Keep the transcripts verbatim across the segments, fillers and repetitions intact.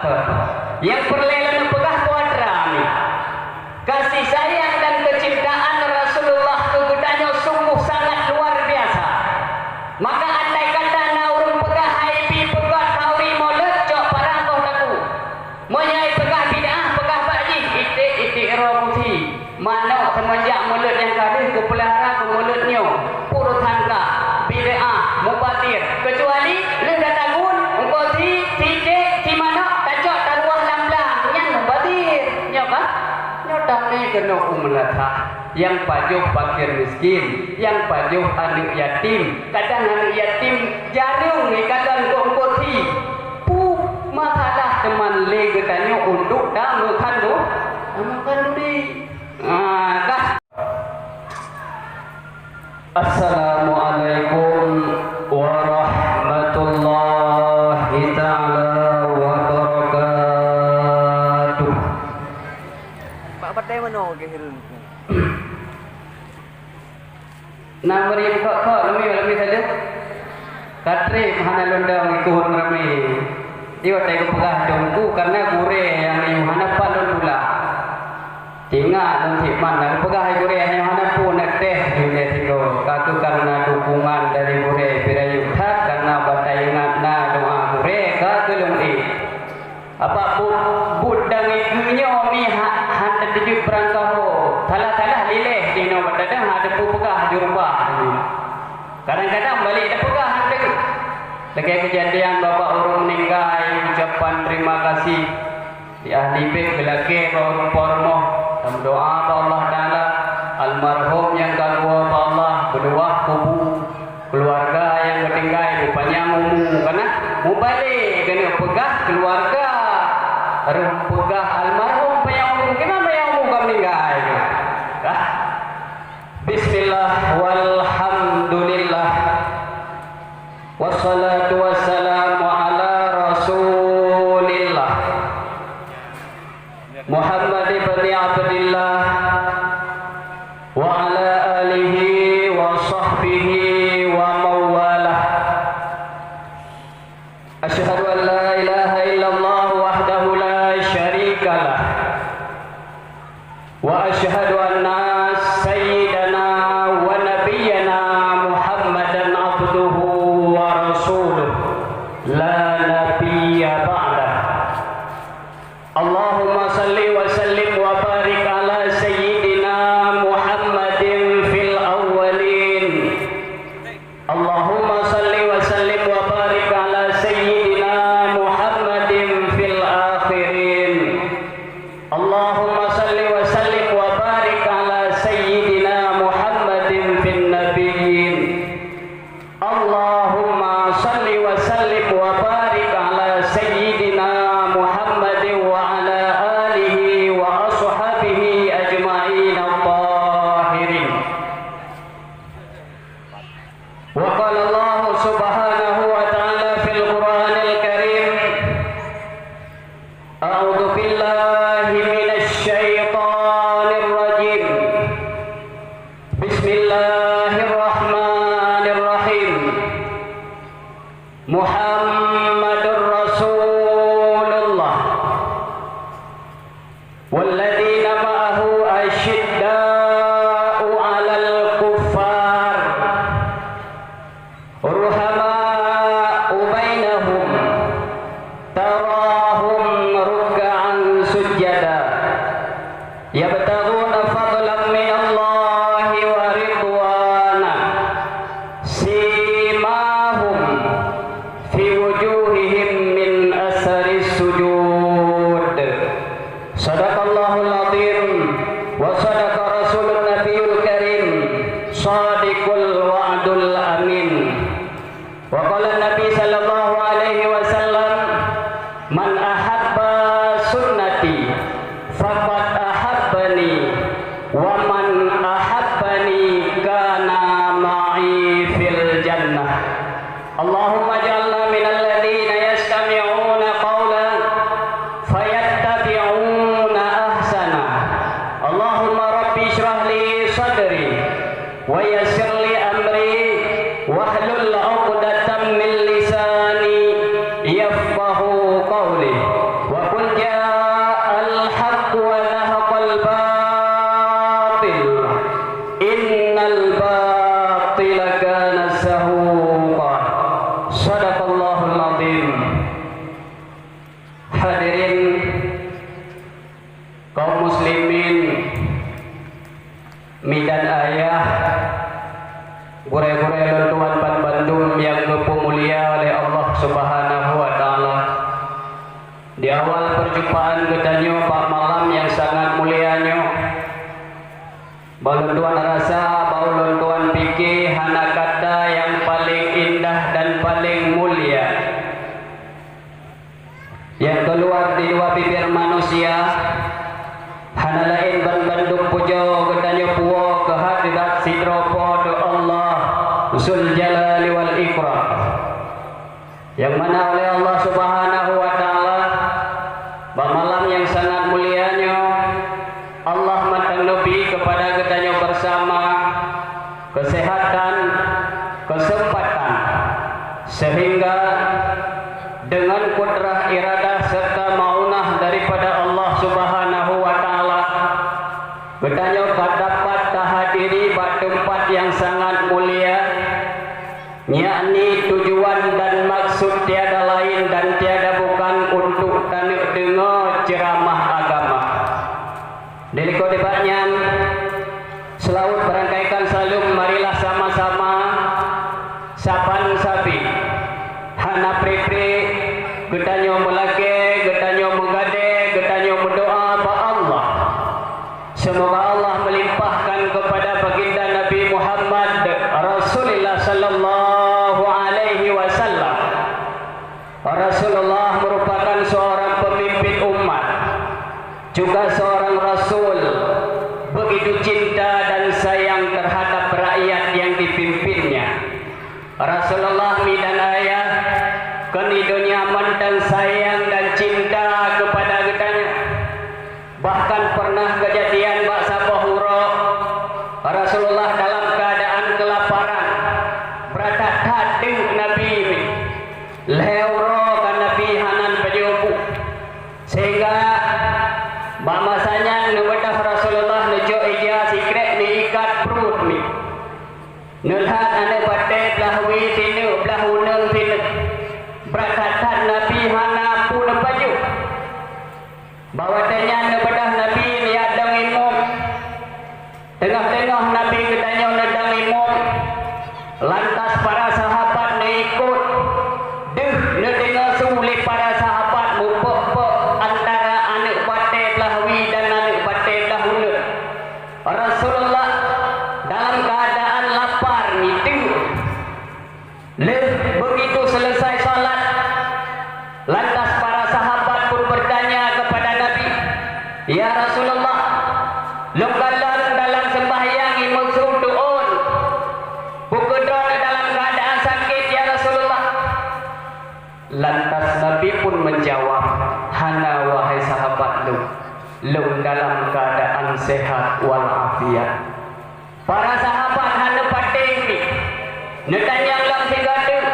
Nyang peureulée lôn peugah, peue atra nyoe. Kasih sayang dan keucintaan Rasulullah keu geutanyoe sungguh sangat luar biasa. Maka andai kata na ureuëng peugah hai pi peugah khauri mulod, cok parang boh takue. Meunyoe peugah bid'ah, peugah bak jih, iték-iték roh kusi. Manok seumeunjak mulod nyang ka lheueh geupeulihara keu mulod nyoe, pureuthangka, bid'ah, mubazir. Keucuali lheueh gata gun, eungkot si, si cek, si manok, tacok taruwah lam blang, nyan mubazir. Nyoe ka? Nyoe tamé keunoe u meunasah. Nyang pajoh fakir miskin, nyang pajoh aneuëk yatim. Kadang aneuëk yatim jareueng ikalon keu eungkot si. Puh, masalah teuma lé geutanyoe untuk tameukhanduri. Tameukhanduri. Ah, kah. Assalamualaikum warahmatullahi taala wabarakatuh. Bak patai manoe keu hireuen? Na meuri bukok-kok, lami, lami saja. Ka trép hana lôn dong ikôt ureuëng ramé. Di watée geupeugah teungku, karena gurée nyang nyoe hana pat lôn tulak. Ingat lôn cit man, na geupeugah hai gurée nyoe hana peue, na teh jih lé sigoe. Ka keuh karena dukungan dari gurée, pih rayeuk that, karena bak taingat na doa gurée ka keu lôn ék. Apa buet, buet dan ikeue nyoe mi ha-, han teuteujeuet beurangkaho. Salah-salah lileh jinoe bak dadang hana teupeue peugah jurubah. Kadang-kadang balek tapeugah han teuh. Lagée keujadian bapak ureuëng meuninggai, ucapan terima kasih di ahli bét geulakée bak ureuëng po rumoh. Tameudoa bak Allah Taala, almarhum nyang ka geuwoe bak Allah, beuluwah kubu. Keuluwarga nyang geutinggai beupanyang umu, kana mubalek keuneuk peugah keuluwarga. Rhom peugah almarhum panyang umu, kiban panyang umu ka meuninggai. Kah? Bismillah, walhamdulillah, wassalatu wassalamu ala Rasulillah. Muhammad ibni Abdillah wa ala alihi wa sahbihi wa mawalah. Asyhadu an la ilaha illallah wahdahu la syarikalah. Wa asyhadu anna sayyidana wa nabiyyana Muhammadan abduhu wa rasuluh. La nabiyya ba'dah. Allahumma salli wa sallim wa barik ala sayyidina Muhammadin fil awwalin. Allahumma salli wa sallim wa barik ala sayyidina Muhammadin fil akhirin. Allahumma salli wa sallim wa barik ala sayyidina Muhammadin fin nabiyyin. Allahumma salli wa sallim wa barik ala sayyidina Muhammadin wa ala alihi wa ashabihi ajma'in at-tahirin. Wa qala Allahu subhanahu wa ta'ala fil Qur'anil Karim, a'udzu billahi minasy syaithanir rajim. Bismillahirrahmanirrahim. Muhammadur Rasulullah. Walladzina ma'ahu asyidda'u 'alal kuffar, ruhama'u bainahum, tarahum ruk'an sujjada, yabtaghuna fadlan minallahi wa ridwana, simahum fi wujuhihim min asaris sujud. Sadaqallahul azim wa sadaqa rasulun nabiyul karim, shadiqul wa'dul amin. Wa qala Nabi sallallahu alaihi wasallam, "Man ahabba sunnati faqad ahabbani, wa man ahabbani kana ma'i fil jannah." Allahumma ij'alna minal ladzina yastami'una qawla fayattabi'una ahsana. Allahumma rabbi ishrah li sadri wa yassir li amri wahlul 'uqdatam min lisani yafqahu qawli. Hadirin kaum muslimin, mi dan ayah, gurée-gurée lôn tuan banmandum nyang geupeumulia lé Allah Subhanahu wa Ta'ala. Di awal peujumpaan geutanyoe bak malam nyang sangat mulia nyoe, bak lôn tuan rasa, bak lôn tuan pike hana kata nyang paleng indah dan paleng mulia nyang keuluar di luwa bibir manusia, hana laén banmandum pujoe geutanyoe puwoe keu hadirat sidroe Po teu Allah, Zul Jalali wal Ikram. Nyang mana oleh Allah Subhanahu wa Ta'ala, bak malam nyang sangat mulia nyoe, Allah mantong neubri keupada geutanyoe beusama keuseuhatan, keuseumpatan, seuhingga deungon kudrah, iradah, serta maunah daripada Allah Subhanahu wa Ta'ala, geutanyoe ka dapat tahadiri bak teumpat nyang sangat mulia. Yakni tujuan dan maksud tiada lain dan tiada bukan untuk taneuk deungoe ceuramah agama. Dilikot nibak nyan, seulaweuet beurangkaikan saleuem, marilah sama-sama saban sabe hana pre-pre geutanyoe meulakée, geutanyoe meugadée, geutanyoe meudoá bak Allah. Seumoga Allah meulimpahkan keupada baginda Nabi Muhammad Rasulullah sallallahu alaihi wasallam. Rasulullah merupakan seorang pemimpin umat, juga seorang rasul, begitu cinta dan sayang terhadap rakyat yang dipimpinnya. Rasulullah mi dan ayah, kon di donya mantong sayang dan cinta keupada geutanyoe. Bahkan pernah keujadian bak saboh uroe, Rasulullah dalam keuadaan keulaparan, brat that-that deuk Nabi mi. Lhée uroe ka Nabi hana pajoh bu, sehingga bak masa nyan neubeudôh Rasulullah neucok ija sikrek neuikat pruet mi. Neulhat aneuk batée blah wie sineuk, blah uneung sineuk. Brat that-that Nabi hana peue neupajoh. Bak watée nyan neubeudôh Nabi neujak dong imum. Teungoh-teungoh Nabi geutanyoe neudong imum, lantas para sahabat neuikot. Deuh neudeungoe su lé para sahabat meupok-pok antara aneuk batée blah wie dan aneuk batée blah uneung. Rasulullah dalam keuadaan lapar, ngideuk. Lheueh begitu seuleusai salat, lantas para sahabat pun beutanya keupada Nabi, "Ya Rasulullah, lôn kalon dalam seumbahyang imeusu teuôn, peu kheueh droeneuh dalam keuadaan sakét, ya Rasulullah?" Lantas Nabi pun meujawab, "Hana, wahai sahabat lôn, lôn dalam keuadaan seuhat wal afiat." Para sahabat hana patéh mi, neutanyong lom sigoe teuk,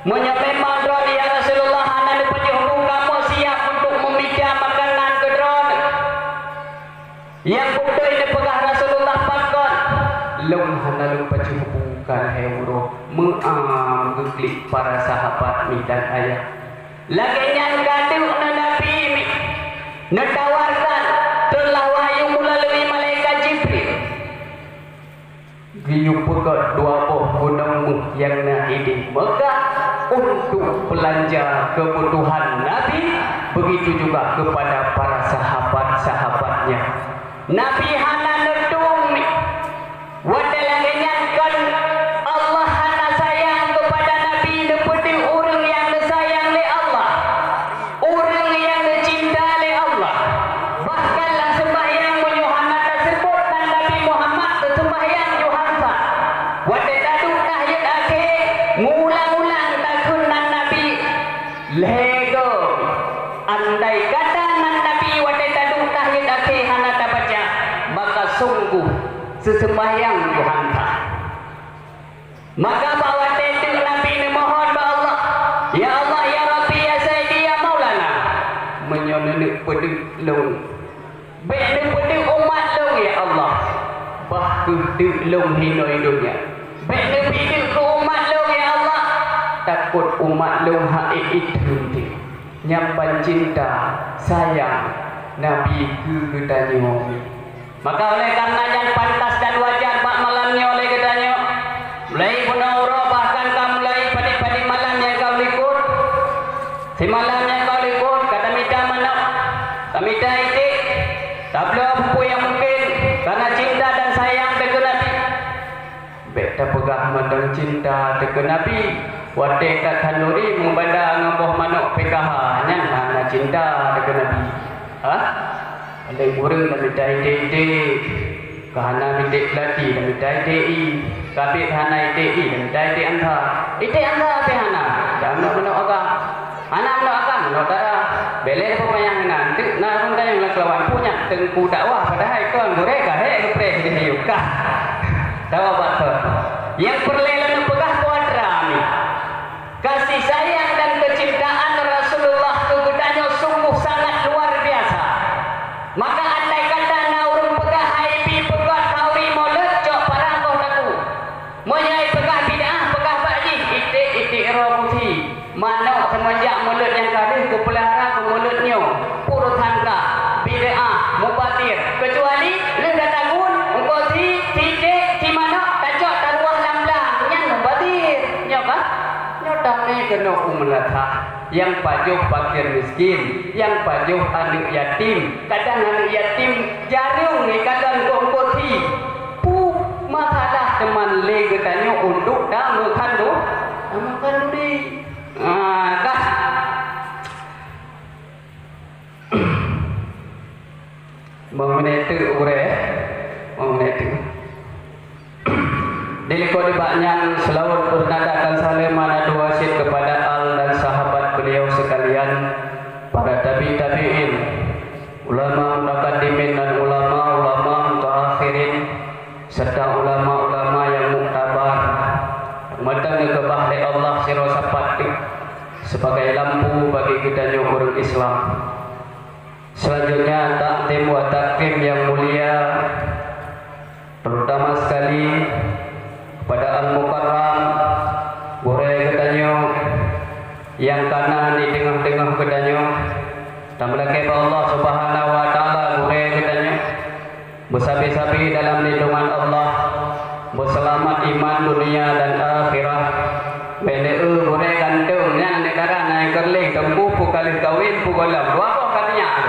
"Meunyoe memang droeneuh, ya Rasulullah, hana neupajoh bu, kamoe siap untuk meumita makanan keu droeneuh." Nyang beutôi neupeugah Rasulullah, "Pakon?" "Lôn hana lôn pajoh bu ka lhée uroe, meu'ah geuklik para sahabat mi dan ayah." Lagée nyan ka deuk ngon Nabi mi, neutawarkan, teulah wahyu meulalu malaikat Jibril. Geuyue peugét dua boh gunong méuh nyang na idéh Meukah untuk beulanja keubutuhan Nabi, begitu juga keupada para sahabat-sahabatnya. Nabi hana neudong mi. Watée lagée nyan kon Allah hana sayang keupada Nabi, neupeuduek ureuëng nyang neusayang lé Allah. Ureuëng nyang neucinta lé Allah, bahkan lam seumbahyang meunyoe hana taseubot nan Nabi Muhammad, teuseumbahyang Yuhansa. Watée taduek tahiet akhé, meuulang-ulang takheun nan Nabi lhée goe. Andai kata nan Nabi watée taduek tahiet akhé hana tabaca, maka sunggoh seuseumbahyang Yuhansa. Maka bak watée teuk Nabi neumohon bak Allah, "Ya Allah, ya Rabbi, ya Sayyidi, ya Maulana, meunyoe neuneuk peuduek lôn, bék neupeuduek umat lôn, ya Allah, bah kheueh duek lôn hinoe donya. Bék neupeuduek keu umat lôn, ya Allah, takot umat lôn hana itheun teuk." Nyang paling cinta, sayang Nabi keu geutanyoe. Maka oleh karena nyan pantas dan wajar bak malam nyoe lé geutanyoe, mulai bunoe uroe bahkan ka mulai padit-padit malam nyang ka likot. Simalam nyang ka likot ka tamita manok, tamita iték, tabloe peue-peue nyang mungken karena cinta dan sayang teuh keu Nabi. Bék tapeugah mantong cinta teuh keu Nabi, watée that khanduri meubada ngon boh manok P K H, nyan hana cinta teuh keu Nabi. Hah? Paleng ureuëng tamita iték-iték, ka hana miték peulati tamita iték ié, ka bék hana iték ié tamita iték ansa. Iték ansa pih hana, dan manok-manok agam. Hana manok agam, manok dara. Bék lé tapeupanjang nan, teuk na ureuëng tanyong lam keulawan, peue nyan teungku dakwah, padahai kon gurée ka hék geupreh di miyueb kah. Tawa bak thon. Nyang peureulée lôn peugah peue atra mi. Kasih sayang dan kecintaan Rasulullah keu geutanyoe sungguh sangat luar biasa. Maka andai kata na ureuëng peugah hai pi peugah khanduri mulod cok parang boh takue. Meunyoe peugah bid'ah, peugah bak jih, iték-iték roh kusi. Manok seumeunjak mulod nyang ka deuh geupeulahara keu mulod nyoe, purut hangka, bid'ah, mubazir. Keucuali lheueh gata gun, eungkôt si, si iték, si manok, tacok taruwah lam blang, nyan mubazir. Nyoe ka? Nyoe tamé keunoe u meulatah. Nyang pajoh fakir miskin, nyang pajoh aneuëk yatim. Kadang aneuëk yatim jareueng ikalon keu eungkôt si. Peue masalah teuma lé geutanyoe untuk tameukhanduri, tameukhanduri. Ah, kah. Mengenai tu, gurée, mengenai tu. Di likot nibak nyan, seulaweuet beunadakan saleuem hana dua cit keupada al dan sahabat beliau sekalian, para tabi' tabi'in, ulama mutakaddimin dan ulama-ulama mutaakhirin, serta ulama-ulama nyang muktabar, meuteungeut keubah lé Allah sidroe sapat teuk sebagai lampu bagi geutanyoe ureuëng Islam. Selanjutnya, takdim wa takrim yang mulia, terutama sekali kepada Al-Mukarram, gurée geutanyoe nyang kana di teungoh-teungoh geutanyoe. Tameulakée bak Allah Subhanahu wa Taala gurée geutanyoe. Beusabe-sabe dalam lindungan Allah, beuseulamat iman dunia dan akhirat. Bék lé eu gurée gantong nyan aneuk dara nyang keureuléng teungku peue ka lheueh kawen peue gohlom. Dua boh ka teunyang.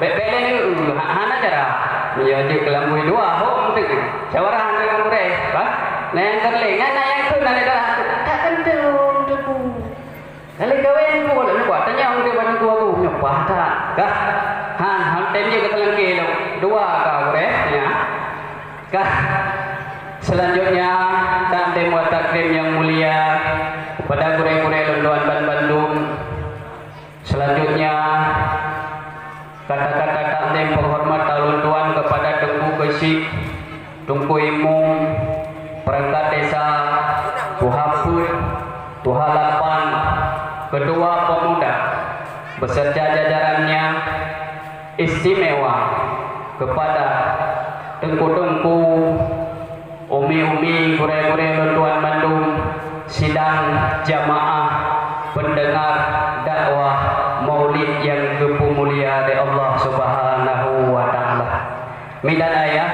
Bék, bék lé eu, ha-, hana cara. Meunyoe jeuet keu lambui dua, hom teuk. Syawara hana ngon gurée, bah. Nah nyang keureuléng nyan na nyang kheun aneuk dara. Ka gantong teungku. Kali kawin pun, nampak tanyong di mana gua tu, nampak tak? Kah? Han, han tem je kata lengke tu. Dua kah, gureh? Ya. Kah? Selanjutnya, takdim wa takrim yang mulia kepada gureh-gureh lôn tuan ban bandum. Selanjutnya, kata-kata takzim penghormat ulôn tuan kepada Teungku Geuchik, Teungku Imum, perangkat desa, tuha peuet, tuha lapan, ketua pemuda, beserta jajarannya, istimewa kepada teungku-teungku, umi-umi, gurée-gurée lôn tuan mandum, sidang jamaah pendengar dakwah maulid nyang geupeumulia lé Allah Subhanahu wa Taala. Midan ayah,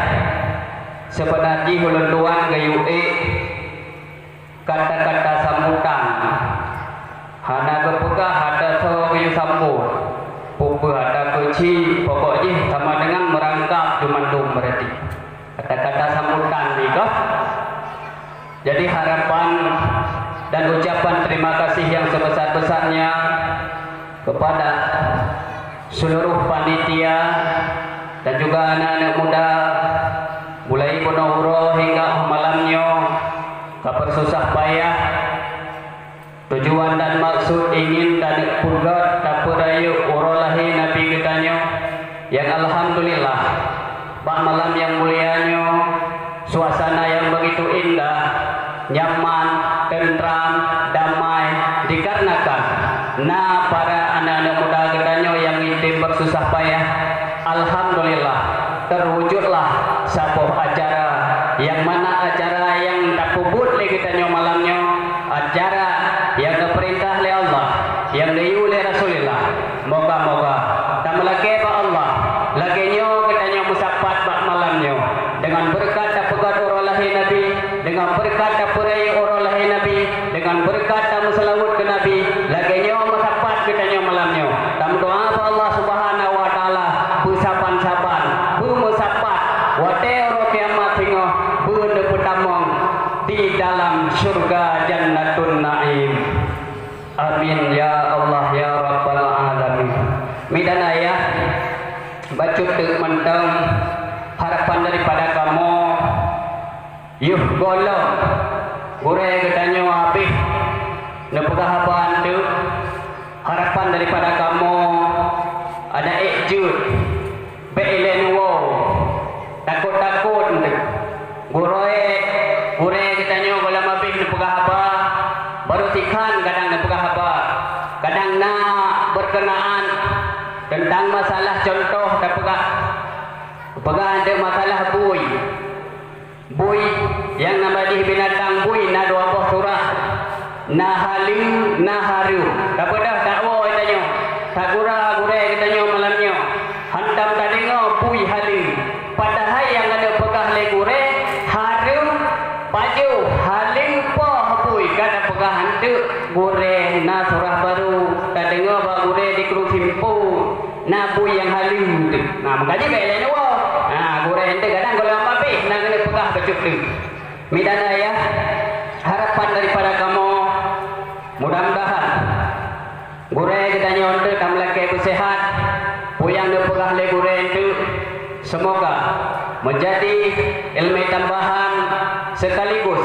seubeuna jih ulôn tuan geuyue ék kata-kata sambutan. Hana geupeugah ata soe geuyue sambot, peue-peue ata keuchik, pokok jih sama dengan meurangkap jumandum berarti. Kata-kata sambutan nyoe. Jadi harapan dan ucapan terima kasih yang sebesar-besarnya kepada seluruh panitia dan juga anak-anak muda, mulai bunoe uroe hingga malam nyoe, ka peususah payah. Tujuan dan maksud ingin taneuk peugét tapeurayeuk uroe lahé Nabi geutanyoe, nyang alhamdulillah, bak malam nyang mulia nyoe, suasana nyang begitu indah, nyaman, tentram, damai, dikarenakan na para aneuk-aneuk muda geutanyoe nyang item beususah payah. Alhamdulillah, terwujudlah saboh acara, nyang mana acara nyang tapeubuet lé geutanyoe malam nyoe, acara nyang geupeurintah lé Allah, nyang geuyue lé Rasulullah. Moga-moga tameulakée bak Allah lagée nyoe geutanyoe meusapat bak malam nyoe, deungon beureukat tapeugét uroe lahé Nabi, deungon beureukat tapeurayeuk uroe lahé Nabi, deungon beureukat tameuseulaweuet keu Nabi, lagée nyoe meusapat geutanyoe malam nyoe. Tameudoá bak Allah Subhanahu wa Taala beusaban-saban, beumeusapat watée uroe kiamat singoh beuneupeutamong di dalam syeuruga Jannatun Naim. Amin ya Allah ya Rabbal Alamin. Mi dan ayah, bacut teuk mantong harapan daripada kamoe, yoh gohlom gurée geutanyoe habéh neupeugah haba teuk. Harapan daripada kamoe ada ék jeuet. Bék ilée neuwoe, takot-takot enteuk. Gurée, gurée geutanyoe gohlom abéh neupeugah haba, barô sikhan kadang neupeugah haba. Kadang na beurkeunaan teuntang masalah, cuntoh tapeugah, peugah enteuk masalah bui. Bui nyang na bak jih binatang bui na dua boh surah, na haleue, na hareuem. Tapeugah, tawoe geutanyoe, tagura gurée geutanyoe malam nyoe, hantom tadeungoe bui haleue. Padahai nyang ka neupeugah lé gurée hareuem, pajoh, haleue, poh bui, ka tapeugah enteuk gurée na surah barô. Tadeungoe bak gurée di Krueng Simpon. Na bui nyang haleue teuk. Na, meukaji bék ilée neuwoe. Na, gurée enteuk kadang gohlom abéh na keuneuk peugah bacut teuk. Mi dan ayah, harapan daripada kamoe, mudah-mudahan gurée geutanyoe enteuk ka meulakée beuseuhat. Peue nyang neupeugah lé gurée enteuk, seumoga meujadi iéleumé tambahan, seukaligus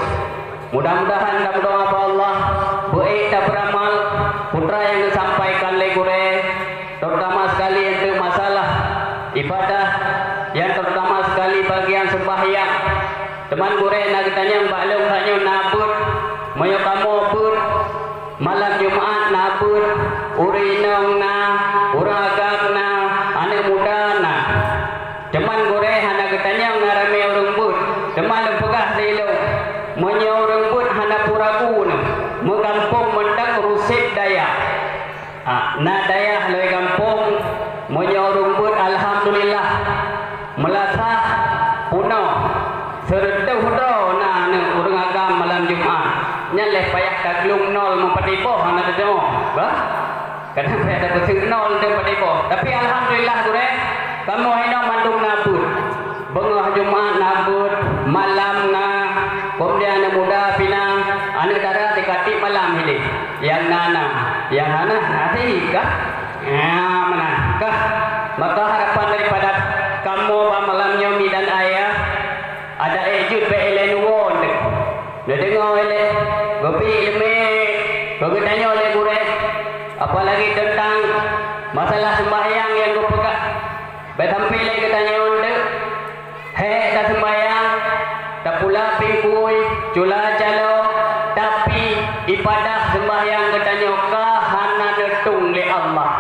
mudah-mudahan tameudoá bak Allah beu-ék tapeuramal peue nyang neusampaikan lé gurée. Terutama sekali untuk masalah ibadah, yang terutama sekali bagian sembahyang. Teuma gurée na geutanyong bak lôn, tanyoe na beuet, meunyoe kamoe beuet, malam Jumat na beuet, ureuëng inong na, ureuëng agam na, aneuëk muda na. Teuma gurée hana geutanyong na ramé ureuëng beuet, teuma lôn peugah lé lôn, meunyoe ureuëng beuet hana peue ragu na, meugampông mantong Ruseb Dayah. Ah, na dayah lhée gampông, meunyoe ureuëng beuet, alhamdulillah, meulasah punoh, seureutôh droe na aneuëk ureuëng agam malam Jumat. Nyan lé payah taglung nol meupadubgoh hana teudeungoe, bah? Kadang payah tapeuseuk nol deuh padubgoh. Tapi alhamdulillah gurée, kamoe inong mandum na beuet. Beungoh Jumat na beuet, malam na, keumudian aneuëk muda pih na, aneuëk dara teuka tieb malam hideh. Nyang na na, nyang hana na teuka. Nyan meunan kah. Maka harapan daripada kamoe bak malam nyoe, mi dan ayah, ada ék jeuet bék ilée neuwoe enteuk. Neudeungoe ilée, geubi iéleumé, geutanyoe lé gurée, apalagi teuntang masalah seumbahyang nyang geupeugah. Bék sampoe lé geutanyoe enteuk. Hék taseumbahyang, tapula pingkui, cula calo, tapi ibadah seumbahyang geutanyoe ka hana neutueng lé Allah.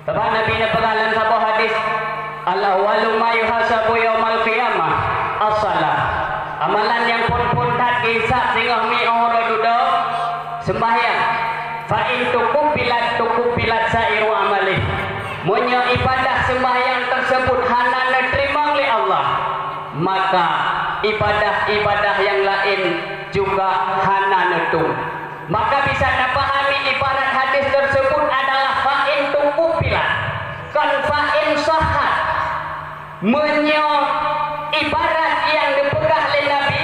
Sabab Nabi neupeugah lam saboh hadis, "Al-awwalu ma yuhasabu yaumal qiyamah as-shalah." Amalan nyang phon-phon that geuhisab singoh mi óh uroe dudoe, seumbahyang. Fa in tuqubbilat, tuqubbilat sa'iru amalih. Meunyoe ibadah seumbahyang teuseubut hana neuteurimong lé Allah, maka ibadah-ibadah nyang laén juga hana neutueng. Maka bisa tapahami ibarat hadis teuseubut adalah fa in tuqubbilat, kon fa in shahhat. Meunyoe ibarat nyang geupeugah lé Nabi,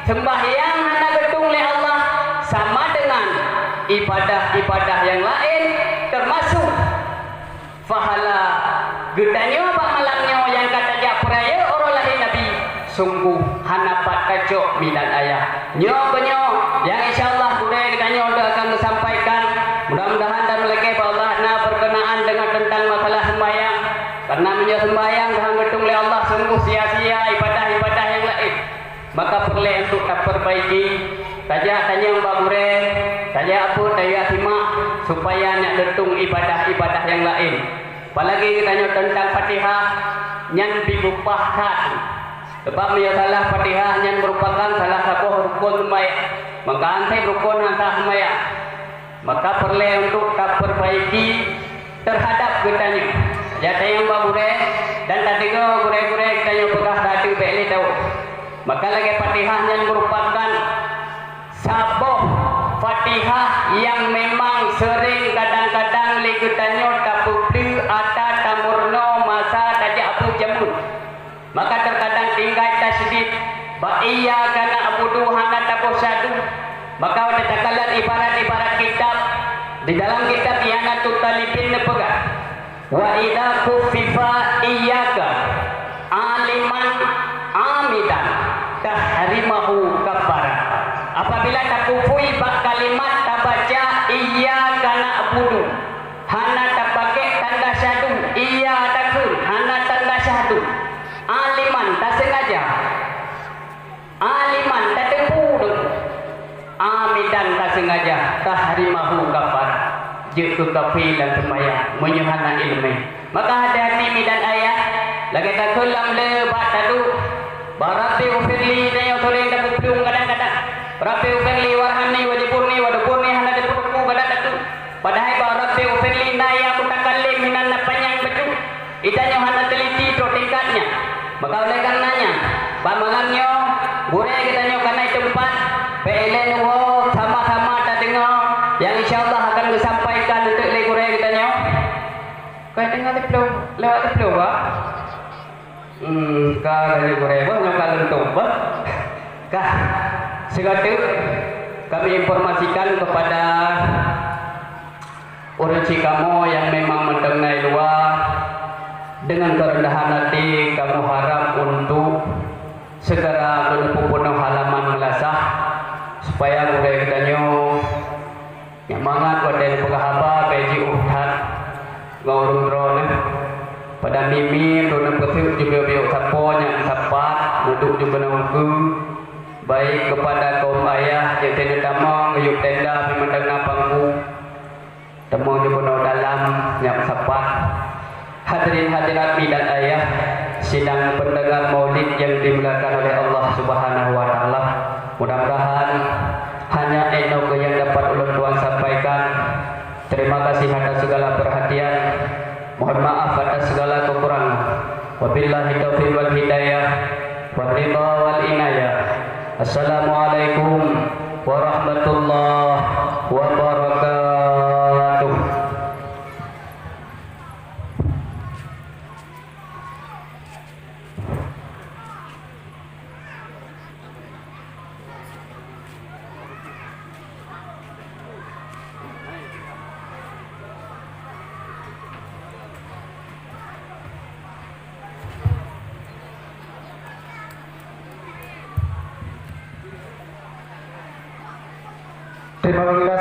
seumbahyang hana geutueng lé Allah, sama deungon ibadah-ibadah nyang laén, teumasuk pahala geutanyoe bak malam nyoe nyang ka tajak peurayeuk uroe lahé Nabi, sunggoh hana pat tacok, mi dan ayah. Nyoe keuh nyoe nyang insya Allah gurée geutanyoe akan geusampaikan. Mudah-mudahan dan meulakée bak Allah na beurkeunaan deungon teuntang masalah seumbahyang. Karena meunyoe seumbahyang hana geutueng lé Allah, sunggoh sia-sia ibadah-ibadah nyang laén. Maka peureulée untuk tapeubaiki, tajak tanyong bak gurée, tajak apot, tajak simak, supaya nyak geutueng ibadah-ibadah nyang laén. Apalagi geutanyoe teuntang Fatihah, nyan bit beupah that. Sabab meunyoe salah Fatihah, nyan meurupakan salah saboh rukon seumbahyang. Maka anseb rukon han sah seumbahyang. Maka peureulée untuk tapeubaiki terhadap geutanyoe. Jatayong bak gurée dan tadeungoe gurée-gurée geutanyoe peugah radeuk bék lé tawök. Maka lagée Fatihah nyan meurupakan saboh Fatihah nyang memang seuring kadang-kadang lé geutanyoe tapeupleue ata tameurunoe masa tajak beujameun. Maka terkadang tinggai tasydid, bak iyyaka na'budu hana taboh syadu. Maka watée takalon ibarat-ibarat kitab, di dalam kitab I'anatut Thalibin neupeugah, "Wa idza khuffifa iyyaka aliman amidan tahrimahu kaffara." Apabila takufui bak kalimat tabaca iyyaka na'budu, hana tapakék tanda syadu, iya takheun, hana tanda syadu. Aliman taseungaja. Aliman tateupeue deungon. Amidan taseungaja, tahrimahu kaffara. Jeuet keu kafé lam seumayang, meunyoe hana iéleumé. Maka hati-hati midan ayah, lagée takheun lam le bak taduek. Bak Rabbi ufirli tanyoe seuring tapeuplueng kadang-kadang. Rabbi ufirli warhamni wajiburni waduburni hana teupeue-teupeue kadang takheun. Padahai bak Rabbi ufirli na ya mutakallim hinan na panyang bacut. Geutanyoe hana teuliti trok tingkat nyan. Maka oleh karena nyan, bak malam nyoe, gurée geutanyoe ka na i teumpat, bék ilée neuwoe sama-sama tadeungoe nyang insya Allah akan geusampaikan eunteuk lé gurée geutanyoe. Ka deungoe teuplueng, lewat teuplueng, bah? Hmm, ka laju gurée, bah, nyoe ka leuntong, bah. Ka, sigoe teuk kami informasikan kepada ureuëng sikamoe nyang memang mantong na i luwa, deungon keureundahan até kamoe harab untuk segera meuneupeupunoh halaman meulasah, supaya gurée geutanyoe nyang mangat watée neupeugah haba bék jiôh that ngon ureuëng droeneuh. Pada mimi droeneuh peuseuek jibiyok-biyok sapo nyang sapat neuduek jikeunoe ukeue, baik kepada kaum ayah nyang teuneuk tamong geuyue tenda pih mantong na panggung. Teuma jikeunoe dalam nyang sapat. Hadirin hadirat midan ayah, sidang pendengar maulid yang dimuliakan oleh Allah Subhanahu wa Ta'ala. Mudah-mudahan hanya inoe nyang dapat ulôn tuan sampaikan. Terima kasih atas segala perhatian. Mohon maaf atas segala kekurangan. Wabillahi taufiq wal hidayah, wal ridha wal inayah. Assalamualaikum warahmatullahi wabarakatuh. Terima kasih.